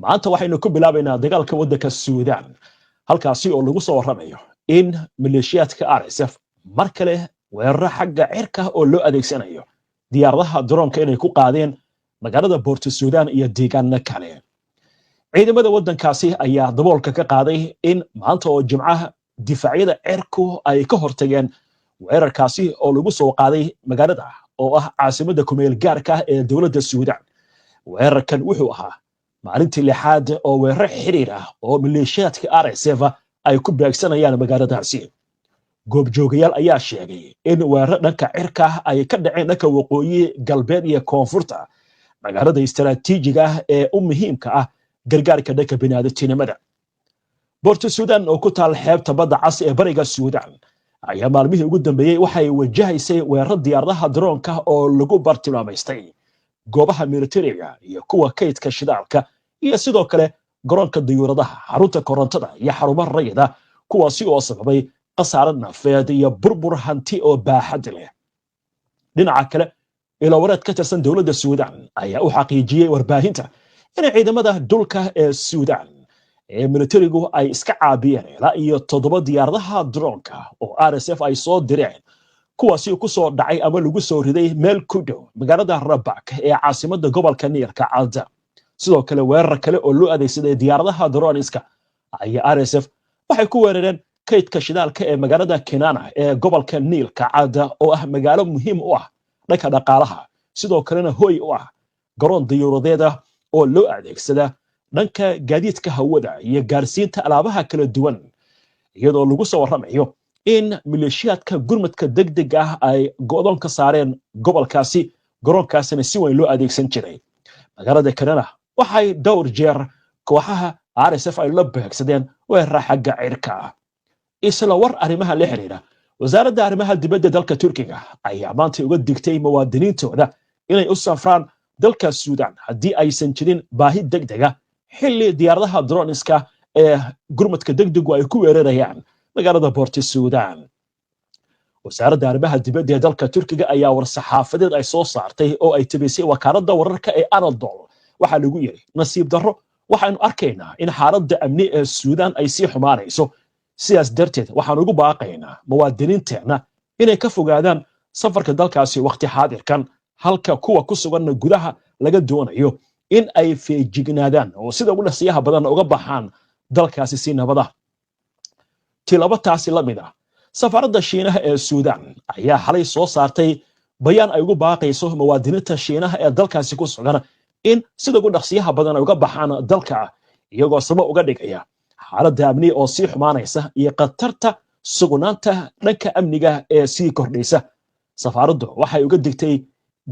Maanta waxaynu ku bilaabaynaa dagaalka waddanka Suudaan, halkaasi oo lagu soo warramayo in maleeshiyaadka RSF mar kale weeraro xagga cirka oo loo adeegsanayo diyaaradaha daroonka inay ku qaadeen magaalada Boorto Suudaan iyo deegaano kale. Ciidamada waddankaasi ayaa daboolka ka qaaday in maanta oo Jimcaha difaacyada cirku ay ka hortageen weerarkaasi oo lagu soo qaaday magaalada oo ah caasimadda kumeel gaarka ah ee dowladda Suudaan. Weerarkan wuxuu ahaa maalintii lixaad oo weerar xiriir ah oo maleeshiyaadka RSF ay ku beegsanayaan magaaladaasi. Goobjoogayaal ayaa sheegay in weerar dhanka cirka ah ay ka dhaceen dhanka waqooyi, galbeed iyo koonfurta magaalada istaraatiijiga ah ee u muhiimka ah gargaarka dhanka biniaadamtinimada. Boorto Suudaan oo ku taal xeebta Badda Cas ee bariga Suudaan ayaa maalmihii ugu dambeeyey waxay wajahaysay weerar diyaaradaha daroonka oo lagu bartilmaamaystay goobaha militariga iyo kuwa kaydka shidaalka iyo sidoo kale garoonka diyuuradaha, xarunta korontada iyo xarumo rayida, kuwaasi oo sababay khasaare nafeed iyo burbur hanti oo baaxad leh. Dhinaca kale, ilawareed ka tirsan dowladda Suudaan ayaa u xaqiijiyey warbaahinta in ciidamada dhulka ee Suudaan ee militarigu ay iska caabiyeen ilaa iyo 7 diyaaradaha droonka oo RSF ay soo direen, kuwaasi ku soo dhacay ama lagu soo riday meel ku dhow magaalada Rabak ee caasimadda gobolka Niilka Cadda. Sidoo kale, weerar kale oo loo adeegsaday diyaaradaha droniska ayaa RSF waxay ku weerareen kaydka shidaalka ee magaalada Kenana ee gobolka Niilka Cadda, oo ah magaalo muhiim u ah dhanka dhaqaalaha, sidoo kalena hoy u ah garoon diyuuradeed ah oo loo adeegsada dhanka gaadiidka hawada iyo gaarsiinta alaabaha kala duwan, iyadoo lagu soo warramayo in maleeshiyaadka gurmadka degdeg ah ay go'doon ka saareen gobolkaasi, garoonkaasina si weyn loo adeegsan jiray. Magaalada Kenana waxay dhowr jeer kooxaha RSF ay la beegsadeen weerara xagga cirka ah. Isla war arrimaha la xiriira, wasaaradda arrimaha dibadda dalka Turkiga ayaa maanta uga digtay muwaadiniintooda inay u safraan dalka Suudaan haddii aysan jirin baahi degdega, xilli diyaaradaha droniska ee gurmadka degdegu ay ku weerarayaan magaalada Boorti Suudaan. Wasaaradda arrimaha dibadda ee dalka Turkiga ayaa war-saxaafadeed ay soo saartay oo ay tebisay wakaaladda wararka ee Anadol waxaa lagu yidhi: "Nasiib darro, waxaanu arkaynaa in xaaladda amni ee Suudaan ay sii xumaanayso. Sidaas darteed, waxaan ugu baaqaynaa muwaadiniinteenna inay ka fogaadaan safarka dalkaasi wakhti xaadirkan, halka kuwa ku suganna gudaha laga doonayo in ay feejignaadaan oo sida ugu dhaqsiyaha badan uga baxaan dalkaasi si nabada." Tilabo taasi la mid ah, safaaradda Shiinaha ee Suudaan ayaa xalay soo saartay bayaan ay ugu baaqayso muwaadiniinta Shiinaha ee dalkaasi ku sugan in sida ugu dhaqsiyaha badan ay uga baxaan dalka, iyagoo sabab uga dhigaya xaaladda amni oo sii xumaanaysa iyo khatarta sugnaanta dhanka amniga ee sii kordhaysa. Safaaraddu waxay uga digtay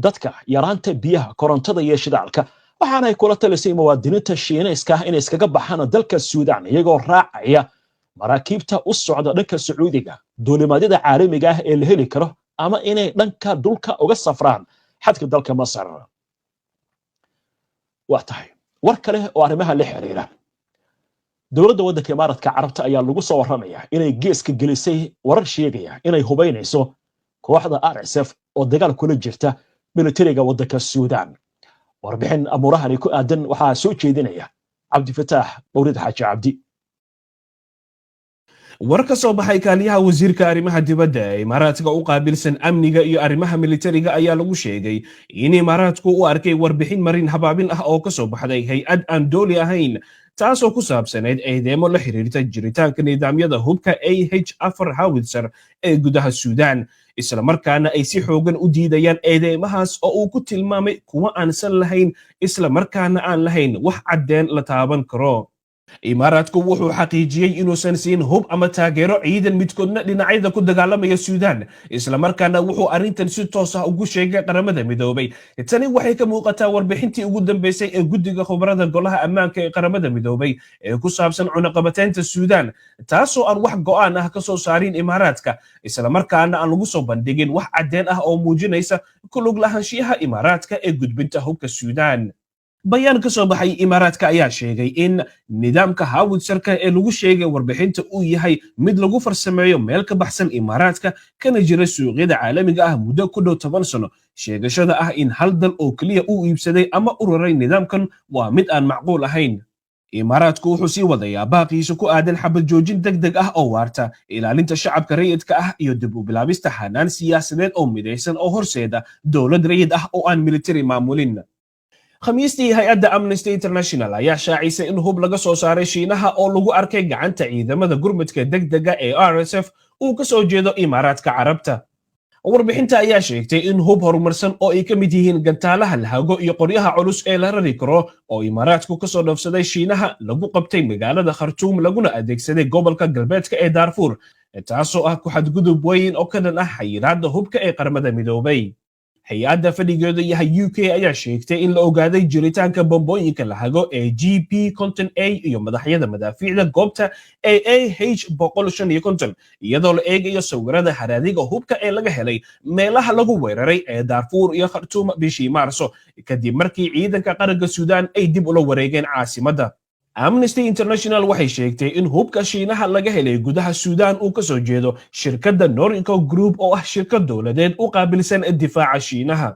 dadka yaraanta biyaha, korontada iyo shidaalka, waxaana ay kula talisay muwaadiniinta Shiinayska ah inay iskaga baxaan dalka Suudaan iyagoo raacaya maraakiibta u socda dhanka Sacuudiga, duulimaadyada caalamiga ah ee la heli karo, ama inay dhanka dhulka uga safraan xadka dalka Masar. Waa tahay, war kale oo arrimaha la xiriira, dowladda waddanka Imaaraadka Carabta ayaa lagu soo warramaya inay geeska gelisay warar sheegaya inay hubaynayso kooxda RSF oo dagaal kula jirta militariga waddanka Suudaan. Warbixin amuurahani ku aadan waxaa soo jeedinaya Cabdifataax Mawlid Xaaji Cabdi. War ka soo baxay kaaliyaha wasiirka arrimaha dibadda ee Imaaraadka u qaabilsan amniga iyo arrimaha militariga ayaa lagu sheegay in Imaaraadku u arkay warbixin marin habaabin ah oo ka soo baxday hay'ad aan dooli ahayn, taasoo ku saabsanayd eedeemo la xiriirta jiritaanka nidaamyada hubka AH-4 howitzer ee gudaha Suudaan, islamarkaana ay si xoogan u diidayaan eedeymahaas oo uu ku tilmaamay kuwa aansan lahayn, islamarkaana aan lahayn wax caddeen la taaban karo. Imaaraadku wuxuu xaqiijiyey inuusan siin hub ama taageero ciidan midkoodna dhinacyada ku dagaalamaya Suudaan, islamarkaana wuxuu arrintan si toos ah ugu sheegay Qaramada Midoobay. Tani waxay ka muuqataa warbixintii ugu dambeysay ee guddiga khubarada Golaha Ammaanka ee Qaramada Midoobay ee ku saabsan cunaqabateynta Suudaan, taasoo aan wax go'aan ah ka soo saarin Imaaraadka, islamarkaana aan lagu soo bandhigin wax caddeen ah oo muujinaysa ku lug lahaanshiyaha Imaaraadka ee gudbinta hubka Suudaan. Bayaan ka soo baxay Imaaraadka ayaa sheegay in nidaamka howitzerka ee lagu sheegay warbixinta uu yahay mid lagu farsameeyo meel ka baxsan Imaaraadka, kana jira suuqyada caalamiga ah muddo ku dhow 10 sano. Sheegashada ah in hal dal oo keliya uu iibsaday ama u raray nidaamkan waa mid aan macquul ahayn. Imaaraadku wuxuu sii wadayaa baaqiisa ku aadan xabad joojin deg deg ah oo waarta, ilaalinta shacabka rayidka ah iyo dib u bilaabista hanaan siyaasadeed oo midaysan oo horseeda dowlad rayid ah oo aan militari maamulin. Khamiistii, hay-adda Amnesty International ayaa shaacisay in hub laga soo saaray Shiinaha oo lagu arkay gacanta ciidamada gurmudka degdega ee RSF uu ka soo jeedo Imaaraadka Carabta. Warbixinta ayaa sheegtay in hub horumarsan oo ay ka mid yihiin gantaalaha lahago iyo qoryaha culus ee la rari karo oo Imaaraadku ka soo dhoofsaday Shiinaha lagu qabtay magaalada Khartuum, laguna adeegsaday gobolka galbeedka ee Daarfuur, taasoo ah ku xadgudub weyn oo ka dhan ah xayiraadda hubka ee Qaramada Midoobay. Hay-adda fadhigeedu yahay UK ayaa sheegtay in la ogaaday jiritaanka bombooyinka lahago ee GP 50 A iyo madaxyada madaafiicda goobta ee AH 155, iyadoo la eegayo sawirada haraadiga hubka ee laga helay meelaha lagu weeraray ee Daarfuur iyo Khartuum bishii Maarso, kadib markii ciidanka qaranka Suudaan ay dib ula wareegeen caasimadda. Amnesty International waxay sheegtay in hubka Shiinaha laga helay gudaha Suudaan uu ka soo jeedo shirkadda Norinco Group, oo ah shirkad dowladeed u qaabilsan difaaca Shiinaha.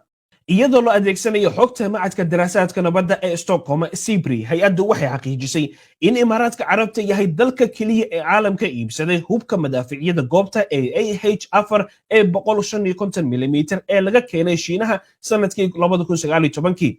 Iyadoo la adeegsanayo xogta Macadka Daraasaadka Nabadda ee Stockholm, SIPRI, hay-addu waxay xaqiijisay in Imaaraadka Carabta yahay dalka keliya ee caalamka iibsaday hubka madaafiicyada goobta ee AH 4 ee 155 milimitir ee laga keenay Shiinaha sanadkii 2019-kii.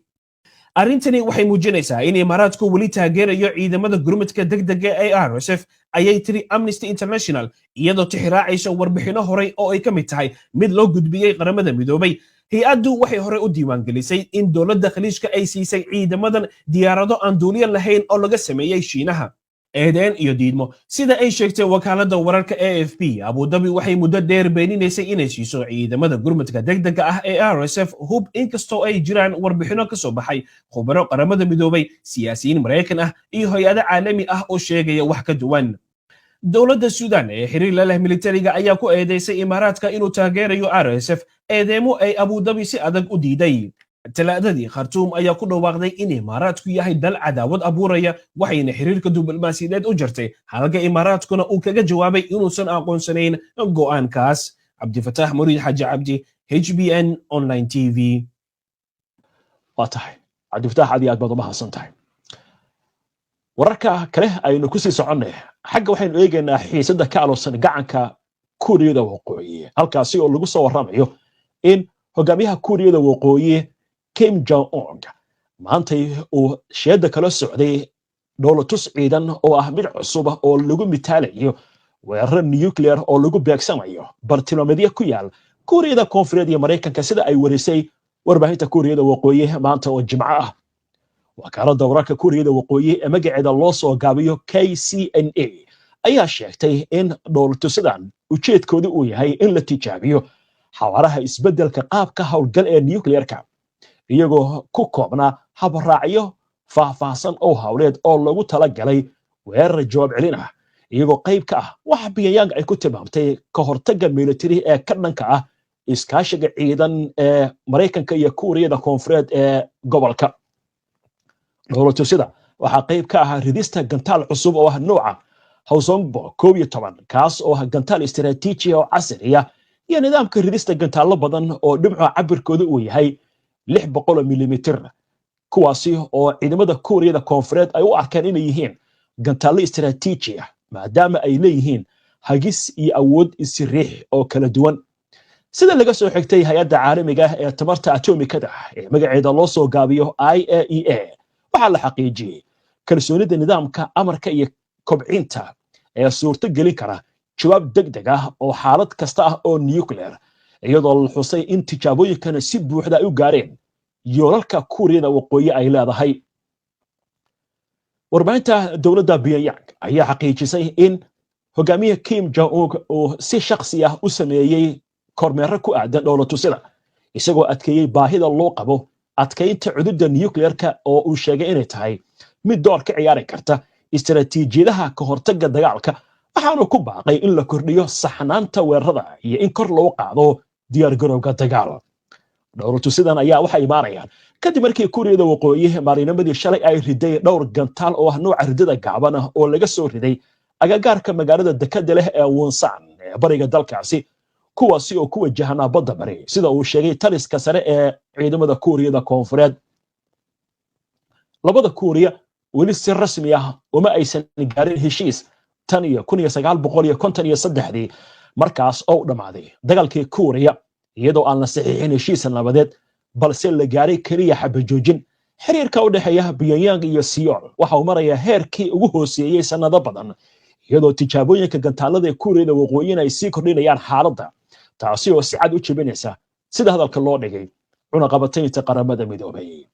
Arrintani waxay muujinaysaa in Imaaraadku weli taageerayo ciidamada gurmudka degdega ee RSF, ayay tiri Amnesty International, iyadoo tixraacaysa warbixino horey oo ay ka mid tahay mid loo gudbiyey Qaramada Midoobay. Hay-addu waxay horey u diiwaangelisay in dowladda Khaliijka ay siisay ciidamadan diyaarado aan duuliyo lahayn oo laga sameeyey Shiinaha. Eedeen iyo diidmo. Sida ay sheegtay wakaaladda wararka AFP, Abudabi waxay muddo dheer beeninaysay inay siiso ciidamada gurmudka degdega ah ee RSF hub, inkastoo ay jiraan warbixino ka soo baxay khubaro Qaramada Midoobay, siyaasiyiin Maraykan ah iyo hay-ado caalami ah oo sheegaya wax ka duwan. Dowladda Suudan ee xiriir la leh militariga ayaa ku eedeysay Imaaraadka inuu taageerayo RSF, eedeemo ay Abudabi si adag u diiday. Talaadadii, Khartuum ayaa ku dhawaaqday in Imaaraadku yahay dal cadaawad abuuraya, waxayna xiriirka diblomaasiyadeed u jartay, halka Imaaraadkuna uu kaga jawaabay inuusan aqoonsanayn go'aankaas. Cabdifataax Muriid Xaaji Cabdi, HBN Online TV. Waa tahay, Cabdifataax, aad iyo aad baad umahadsan tahay. Wararka kale aynu kusii soconnay. Xagga waxaynu eegaynaa xiisadda ka aloosan gacanka Kuuriyada Waqooyi, halkaasi oo lagu soo warramayo in hogaamiyaha Kuuriyada Waqooyi Kim Jong Un maantay uu sheedda kala socday dhoolatus ciidan oo ah mid cusub oo lagu mitaalayo weeraro nuclear oo lagu beegsanayo bartilmaameedyo ku yaal Kuuriyada Koonfureed iyo Maraykanka, sida ay warisay warbaahinta Kuuriyada Waqooyi maanta oo Jimco ah. Wakaaladda wararka Kuuriyada Waqooyi ee magaceeda loo soo gaabiyo KCNA ayaa sheegtay in dhoolatusadan ujeedkoodu uu yahay in la tijaabiyo xawaaraha isbeddelka qaabka howlgal ee nuclearka, iyagoo ku koobnaa habraacyo faahfaahsan oo howleed oo lagu tala galay weerar jawaab celin ah, iyagoo qayb ka ah waxa Pyongyang ay ku tilmaamtay ka hortagga militari ee ka dhanka ah iskaashiga ciidan ee Maraykanka iyo Kuuriyada Koonfureed ee gobolka. Dhoolatusida waxaa qayb ka ahaa ridista gantaal cusub oo ah nooca Hwasongbo 11, kaas oo ah gantaal istaraatiiji oo casriya, iyo nidaamka ridista gantaallo badan oo dhibco cabirkooda uu yahay 600 milimitir, kuwaasi oo ciidamada Kuuriyada Koonfureed ay u arkeen inay yihiin gantaallo istaraatiiji ah, maadaama ay leeyihiin hagis iyo awood isriix oo kala duwan. Sida laga soo xigtay hay-adda caalamiga ah ee tamarta atomikada ee magaceeda loo soo gaabiyo IAEA, waxaa la xaqiijiyey kalsoonida nidaamka amarka iyo kobcinta ee suurto gelin kara jawaab deg deg ah oo xaalad kasta ah oo nuclear, iyadoo la xusay in tijaabooyinkana si buuxda ay u gaareen yoolalka Kuuriyada Waqooyi ay leedahay. Warbaahinta dowladda Pyongyang ayaa xaqiijisay in hogaamiye Kim Jong Un uu si shakhsi ah u sameeyey kormeero ku aadan dhoolatusida, isagoo adkeeyey baahida loo qabo adkaynta cududda nuclearka oo uu sheegay inay tahay mid door ka ciyaari karta istaraatiijiyadaha ka hortagga dagaalka. Waxaanu ku baaqay in la kordhiyo saxnaanta weerarada iyo in kor loo qaado diyaargarowga dagaal. Dhoolatusidan ayaa waxay imaanayaan kadib markii Kuuriyada Waqooyi maalinimadii shalay ay riday dhowr gantaal oo ah nooca ridada gaaban ah oo laga soo riday agagaarka magaalada dekada leh ee Wonsan ee bariga dalkaasi, kuwaasi oo ku wajahanaa badda bari, sida uu sheegay taliska sare ee ciidamada Kuuriyada Koonfureed. Labada Kuuriya Weli si rasmi ah uma aysan gaarin heshiis tan iyo 1953-dii, markaas oo u dhammaaday dagaalkii Kuuriya, iyadoo aan la saxiixin heshiis nabadeed, balse la gaaray keliya xabajoojin. Xiriirka u dhexeeya Pyongyang iyo Seoul waxa uu marayaa heerkii ugu hooseeyey sannado badan, iyadoo tijaabooyinka gantaalada ee Kuuriyada Waqooyina ay sii kordhinayaan xaaladda, taasi oo si cad u jebinaysa, sida hadalka loo dhigay, cunaqabataynta Qaramada Midoobay.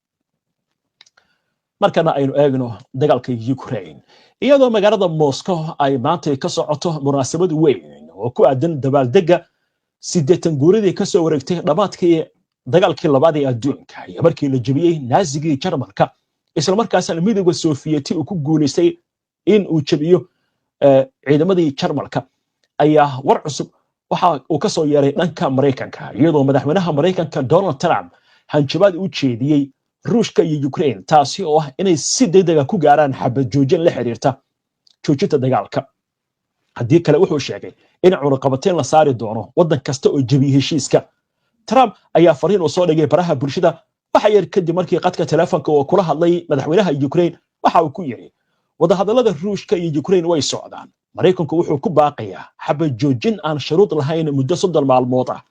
Markana aynu eegno dagaalka Ukraine, iyadoo magaalada Moscow ay maanta ka socoto munaasabad weyn oo ku aadan dabaaldegga 80 guuradii ka soo wareegtay dhammaadkii dagaalkii labaad ee adduunka iyo markii la jebiyey Naazigii Jarmalka, islamarkaasna Midowga Soofiyeti uu ku guulaystay in uu jebiyo ciidamadii Jarmalka, ayaa war cusub waxa uu ka soo yeeray dhanka Maraykanka, iyadoo madaxweynaha Maraykanka Donald Trump hanjabaad u jeediyey Ruushka iyo Ukraine, taasi oo ah inay si degdega ku gaaraan xabad joojin la xiriirta joojinta dagaalka. Haddii kale, wuxuu sheegay in cunaqabateyn la saari doono waddan kasta oo jebiye heshiiska. Trump ayaa fariin uu soo dhigay baraha bulshada waxa yar kadib markii qadka telefoonka uu kula hadlay madaxweynaha Ukraine waxa uu ku yidhi: "Wadahadallada Ruushka iyo Ukraine way socdaan. Maraykanku wuxuu ku baaqayaa xabad joojin aan shuruud lahayn muddo 30 maalmood ah."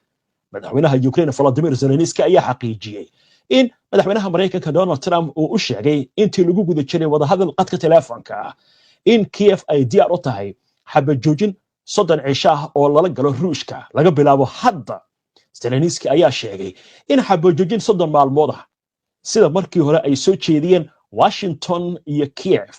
Madaxweynaha Ukraine Volodymyr Zelensky ayaa xaqiijiyey in madaxweynaha Maraykanka Donald Trump uu u sheegay intii lagu guda jiray wadahadal qadka telefoonka ah in Kiev ay diyaar u tahay xabad joojin 30 cisho ah oo lala galo Ruushka laga bilaabo hadda. Zelensky ayaa sheegay in xabad joojin 30 maalmood ah, sida markii hore ay soo jeediyeen Washington iyo Kiev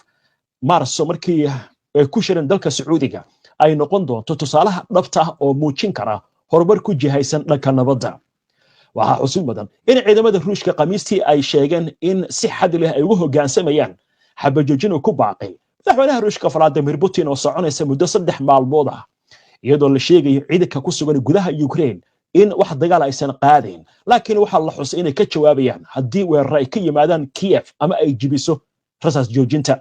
Maarso markii ay ku shireen dalka Sacuudiga, ay noqon doonto tusaalaha dhabta ah oo muujin kara horumar ku jihaysan dhanka nabadda. Waxaa xusid mudan in ciidamada Ruushka Khamiistii ay sheegeen in si xad leh ay ugu hoggaansamayaan xabajoojin uu ku baaqay madaxweynaha Ruushka Vladimir Putin oo soconaysa muddo 3 maalmood ah, iyadoo la sheegayo ciidanka ku sugan gudaha Ukraine in wax dagaal aysan qaadayn, laakiin waxaa la xusay inay ka jawaabayaan haddii weerar ay ka yimaadaan Kiev ama ay jibiso rasaas joojinta.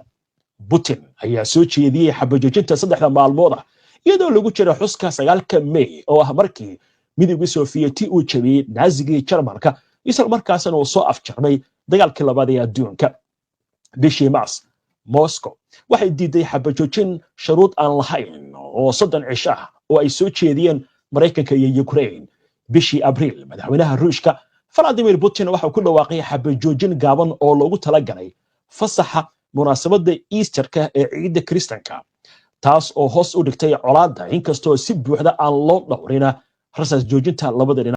Putin ayaa soo jeediyey xabajoojinta 3-da maalmood ah iyadoo lagu jiro xuska 9-ka May, oo ah markii Midowgii Soofiyeti uu jabiyey Naazigii Jarmalka, isla markaasna uu soo afjarmay dagaalkii labaad ee adduunka. Bishii Mars, Moscow waxay diiday xabajoojin shuruud aan lahayn oo 30 cisho ah oo ay soo jeediyeen Maraykanka iyo Ukraine. Bishii Abriil, madaxweynaha Ruushka Vladimir Putin waxa ku dhawaaqay xabajoojin gaaban oo loogu talagalay fasaxa munaasabadda Easterka ee ciidda Kiristanka, taas oo hoos u dhigtay colaadda, inkastoo si buuxda aan loo dhowrina rasaas joojinta labada dhinac.